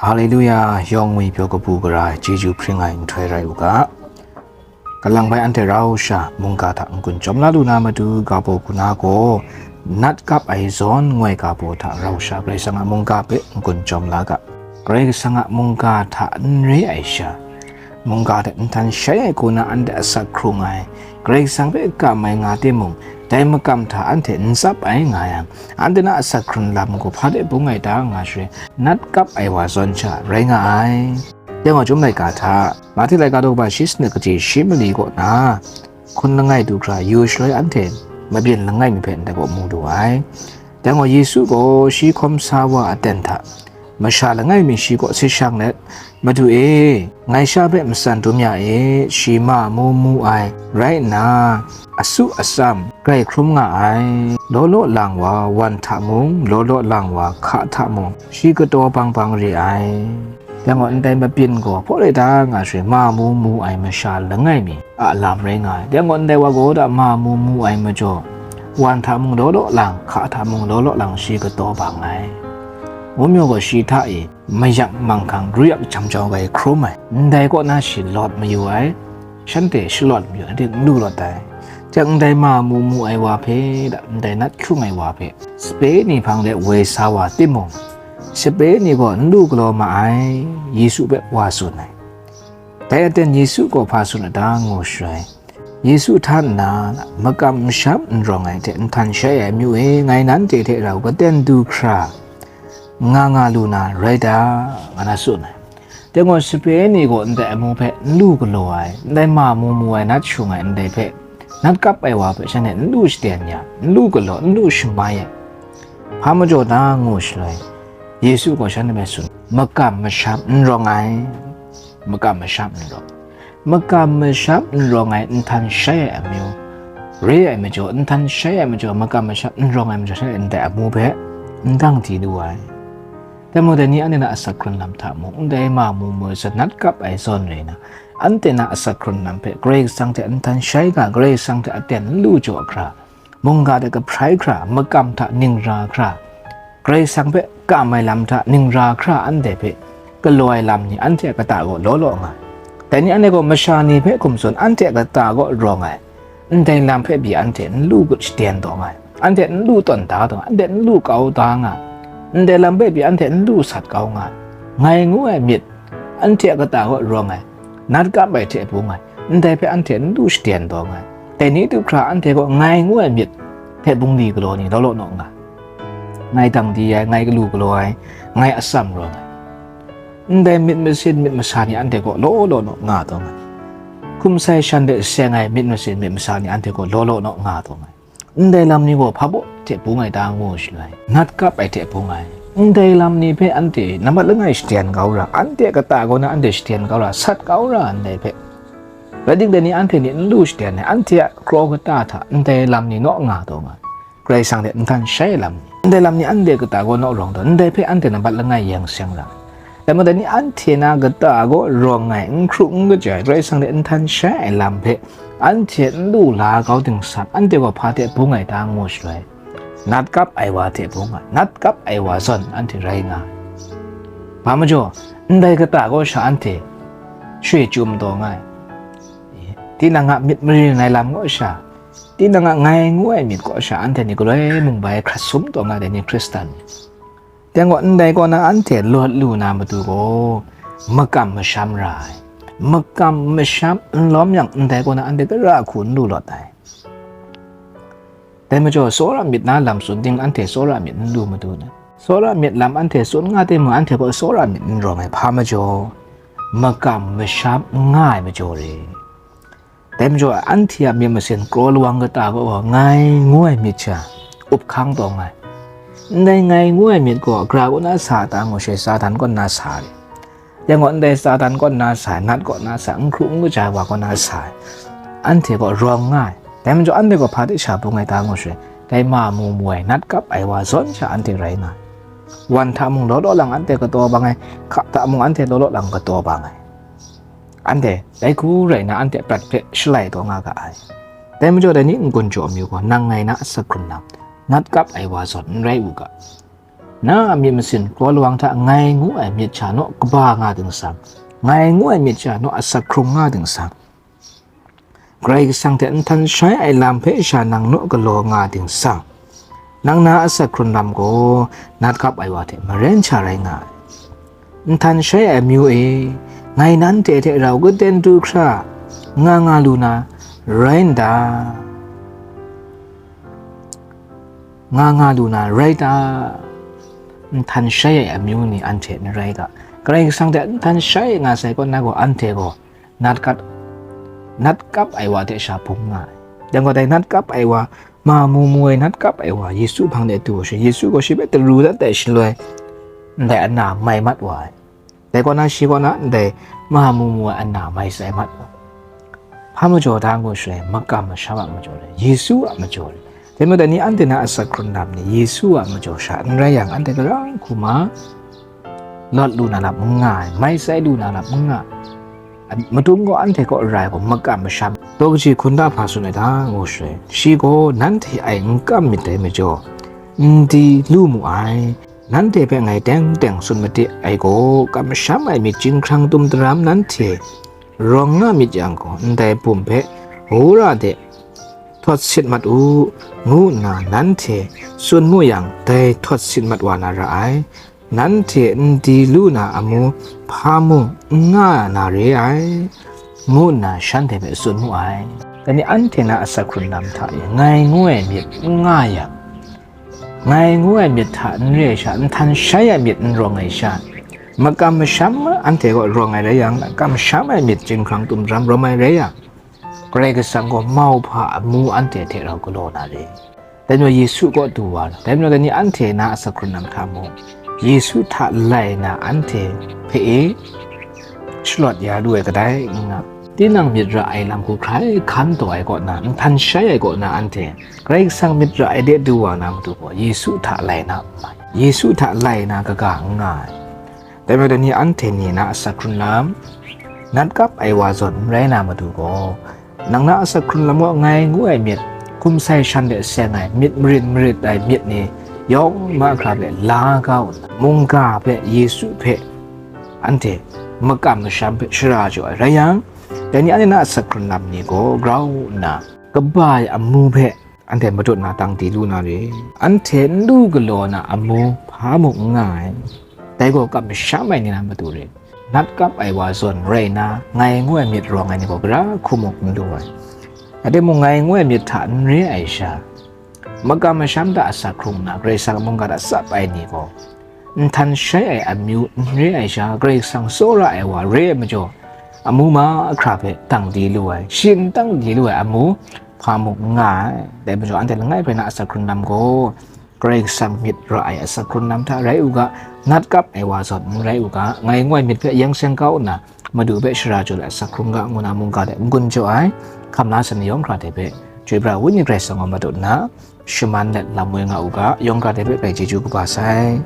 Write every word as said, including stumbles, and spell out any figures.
Haleluya, yawng ngwi pyaw kabu gara ai chyeju hpring ai nhtoi rai u ga. Kalang bai anhte rau sha mungga hta n-gun chyawm la lu na matu ga baw hku na gaw, nat kap ai zawn ngoi ga baw hta rau sha Karai Kasang a mungga hpe n-gun chyawm la ga. Karai Kasang a mungga hta n re ai sha, mungga hte n htan shai ai hku na anhte asak hkrung ai, Karai Kasang hpe kam ai nga timung, dai makam hta anhte n tsap ai nga yang, anhte na asak hkrun lam gaw hpa de bung ai ta nga shaloi, nat kap ai wa zawn sha rai nga ai. Dai gaw, Chyum laika hta, Mahte laika daw kaba shi sanit kaji shi mali kaw na, hkun langai du hkra yu shaloi anhte mabyin langai mi hpe ndai gaw mu lu ai. Dai gaw, Yesu gaw shi hkawm sa wa aten hta, masha langai mi shi kaw sit shang let, "Madu e, ngai sha hpe matsan dum ya e, shi ma mu mu ai rai nna, asu atsam grai hkrum nga ai, law law lang wa wan hta mung, law law lang wa hka hta mung, shi kataw bang bang re ai." Dai gaw, ndai mabyin gaw hpaw rai da nga shaloi, ma mu mu ai masha langai mi a lam rai nga ai. Dai gaw, ndai wa gaw da ma mu mu ai majaw, wan hta mung law law lang, hka hta mung law law lang, shi kataw bang ai. Ngu majaw gaw, shi hta e mayak manghkang ruyak jam jau ai hkrum ai, ndai kaw na shi lawt mayu ai, shanhte shalawt mayu ai, n lu lawt ai. Chyang ndai ma mu mu ai wa hpe, ndai nat hkyung ai wa hpe, sape ni hpang de woi sa wa timung, sape ni gaw n lu galaw ma ai, Yesu hpe wa tsun ai. Dai aten Yesu gaw hpa tsun a ta ngu shaloi, Yesu htan nna, makam masham n rawng ai hte n htan shai ai amyu e, ngai nanhte hte rau katen du hkra nga nga lu na rai ta, nga na tsun ai. Dai gaw, sape ni gaw ndai amu hpe n lu galaw ai, ndai ma mu mu ai, nat shung ai ndai hpe, nat kap ai wa hpe shanhte n lu shaden ya, n lu galaw, n lu shamai ai. Hpa majaw ta ngu shaloi, Yesu gaw shanhte hpe tsun, makam masham n rawng ai, makam masham n rawng, makam masham n rawng ai, n htan shai ai amyu, re ai majaw, n htan shai ai majaw, makam masham n rawng ai majaw, shanhte ndai amu hpe n dang di lu ai. Dai majaw, dai ni anhte na asak hkrun lam hta mung, ndai ma mu mu ai sanat kap ai zawn rai na, anhte na asak hkrun lam hpe Karai Kasang hte n htan shai ga, Karai Kasang hte aten n lu jaw hkra, mungga hte kahprai hkra, makam hta ningra hkra, Karai Kasang hpe kam ai lam hta ningra hkra anhte hpe galaw ai lam ni anhte a kata gaw law law nga ai. Dai ni anhte gaw masha ni hpe hkum tsun, anhte a kata gaw rawng ai, ndai lam hpe pyi anhte n lu shaden taw nga ai, anhte n lu tawn da taw nga ai, anhte n lu kau da nga ai, ndai lam hpe pyi anhte n lu sat kau nga ai, ngai ngu ai myit, anhte a kata gaw rawng ai, nat kap ai hte bung ai, ndai hpe anhte n lu shaden taw nga ai. Dai ni du hkra anhte gaw ngai ngu ai myit hte bungli galaw ni law law naw nga ai. Ngai dang di ai, ngai galu galaw ai, ngai atsam rawng ai. Ndai myit masin myit masa ni anhte gaw law law naw nga taw nga ai. Hkum sai shan de seng ai myit masin myit masa ni anhte gaw law law naw nga taw nga ai. Ndai lam ni gaw hpa baw hte bung ai ta ngu shaloi, nat kap ai hte bung ai. Ndai lam ni hpe anhte nambat langai shaden kau ra, anhte a kata kaw na anhte shaden kau ra, sat kau ra ndai hpe. Rai tim, dai ni anhte ni n lu shaden ai, anhte a kraw kata hta ndai lam ni naw nga taw nga ai. Karai Kasang hte n htan shai ai lam ni, ndai lam ni anhte a kata kaw naw rawng taw, ndai hpe anhte nambat langai yang seng ra. Dai majaw, dai ni anhte na kata kaw rawng ai, n hkru n kaja ai, Karai Kasang hte n htan shai ai lam hpe anhte n lu la kau dingsat, anhte gaw hpa hte bung ai ta ngu shaloi, nat kap ai wa hte bung ai, nat kap ai wa zawn anhte rai nga ai. Hpa majaw, ndai kata kaw sha anhte shoi chyum taw nga ai. Tinang a myit mari langai lam kaw sha, tinang a ngai ngu ai myit kaw sha anhte ni galoi mung bai hkrat sum taw nga ai, dai ni Hkristan ni. Dai gaw, ndai kaw na anhte lawt lu na matu gaw, makam masham ra ai. Makam masham n lawm yang, ndai kaw na anhte tara hku n lu lawt ai. Dai majaw, tsawra myit na lam tsun ting, anhte tsawra myit n lu matu na. Tsawra myit lam anhte tsun nga timung, anhte gaw tsawra myit n rawng ai, hpa majaw, makam masham n nga ai majaw re. Dai majaw, anhte a myit masin kraw lawang kata gaw ngai ngu ai myit sha up hkang taw nga ai. Ndai ngai ngu ai myit gaw, gara kaw na sa ta ngu shaloi, Satan kaw na sa ai. Dai gaw, ndai Satan kaw na sa ai, nat kaw na sa ai, n hkru n kaja ai wa kaw na sa ai, anhte gaw rawng nga ai. Dai majaw, anhte gaw hpa de sha bung ai ta ngu shaloi, dai ma mu mu ai, nat kap ai wa zawn sha anhte rai nga ai. Wan hta mung law law lang anhte kataw bang ai, hka hta mung anhte law law lang kataw bang ai. Anhte dai hku rai na, anhte prat hpe shalai taw nga ga ai. Dai majaw, dai ni n-gun jaw amyu gaw, nang ngai na asak hkrun lam, nat kap ai wa zawn n rai u ga. Na a myit masin kraw lawang hta ngai ngu ai myit sha naw kaba nga ding sang, ngai ngu ai myit sha naw asak hkrung nga ding sang, Karai Kasang hte nhtan shai ai lam hpe sha nang naw galaw nga ding sang, nang na asak hkrun lam gaw nat kap ai wa hte maren sha rai nga ai. Nhtan shai ai amyu e, ngai nanhte hte rau katen du hkra nga nga lu na rai n ta? Nga nga lu na rai ta? Nhtan shai ai amyu ni anhte n rai ta? Karai Kasang hte nhtan shai nga sai kaw na gaw, anhte gaw nat kat, nat kap ai wa hte sha bung nga ai. Yang gaw dai nat kap ai wa, ma mu mu ai nat kap ai wa, Yesu hpang de du shi, Yesu gaw shi hpe taru dat ai shaloi, ndai ana mai mat wa ai. Dai kaw na shi kaw na ndai ma mu mu ai ana mai sai mat wa. Hpa majaw da ngu shaloi, makam masham a majaw rai, Yesu a majaw rai. Dai majaw dai ni anhte na asak hkrun lam ni Yesu a majaw sha n rai yang, anhte gara hku ma lawt lu na lam n nga ai, mai sai lu na lam n nga ai. Madung gaw anhte kaw rai gaw makam masham, daw kaji hkun da hpa tsun ai ta ngu shaloi, shi gaw nanhte ai n kam myit dai majaw, n di lu mu ai. Nanhte hpe ngai teng teng tsun made ai gaw, kamsham ai myit chyinghkrang tum daram nanhte rawng nga myit yang gaw, ndai bum hpe wora de htawt sit mat u, ngu nna nanhte tsun mu yang, dai htawt sit mat wa na ra ai. Nanhte n di lu na amu hpa mung n nga na re ai, ngu nna shanhte hpe tsun mu ai. Dai ni anhte na asak hkrun lam hta e ngai ngu ai myit n nga yang, ngai ngu ai myit hta n re ai sha, nhtan shai ai myit n rawng ai sha, makam masham anhte kaw rawng ai rai yang, kamsham ai myit chyinghkrang tum daram rawng ai rai yang, Karai Kasang gaw mauhpa amu anhte hte rau galaw na re. Dai majaw Yesu kaw du wa, dai majaw dai ni anhte na asak hkrun lam hta mung, Yesu hta lai na anhte hpe e shalawt ya lu ai kadai n nga. Tinang myit ra ai lam hku hkrai hkan taw ai kaw na, nhtan shai ai kaw na anhte Karai Kasang myit ra ai de du wa na matu gaw, Yesu hta lai na n mai, Yesu hta lai na kaga n nga ai. Dai majaw dai ni anhte ni na asak hkrun lam, nat kap ai wa zawn n rai na matu gaw, nang na asak hkrun lam gaw ngai ngu ai myit, hkum sai shan de seng ai myit, marit marit ai myit ni yawng ma hkra hpe la kau nna, mungga hpe, Yesu hpe, anhte makam masham hpe shara jaw ai rai yang, dai ni anhte na asak hkrun lam ni gaw grau nna, kaba ai amu hpe anhte matut na tang di lu na re. Anhte n lu galaw na amu hpa mung n nga ai. Dai gaw kamsham ai ni na matu re. Nat kap ai wa zawn rai na, ngai ngu ai myit rawng ai ni gaw gara hku mung n lu ai. Ade mung ngai ngu ai myit hta n re ai sha, makam masham hta asak hkrung nna, Karai Kasang mungga hta tsap ai ni gaw, nhtan shai ai amyu n re ai sha, Karai Kasang tsawra ai wa re ai majaw, amu mahkra hpe tang di lu ai, shi n tang di lu ai amu hpa mung n nga ai. Dai majaw, anhte langai hpe na asak hkrun lam gaw, Karai Kasang myit ra ai asak hkrun lam hta rai u ga, nat kap ai wa zawn n rai u ga, ngai ngu ai myit hpe yang seng kau nna, Madu hpe shara jaw ai asak hkrung ga, ngu na mungga hte n-gun jaw ai, hkam na sa ni yawng hkra hte hpe, chyoi pra ai Wenyi Karai Kasang gaw matut nna, shaman let lam woi nga u ga, yawng hkra hte hpe grai chyeju kaba sai.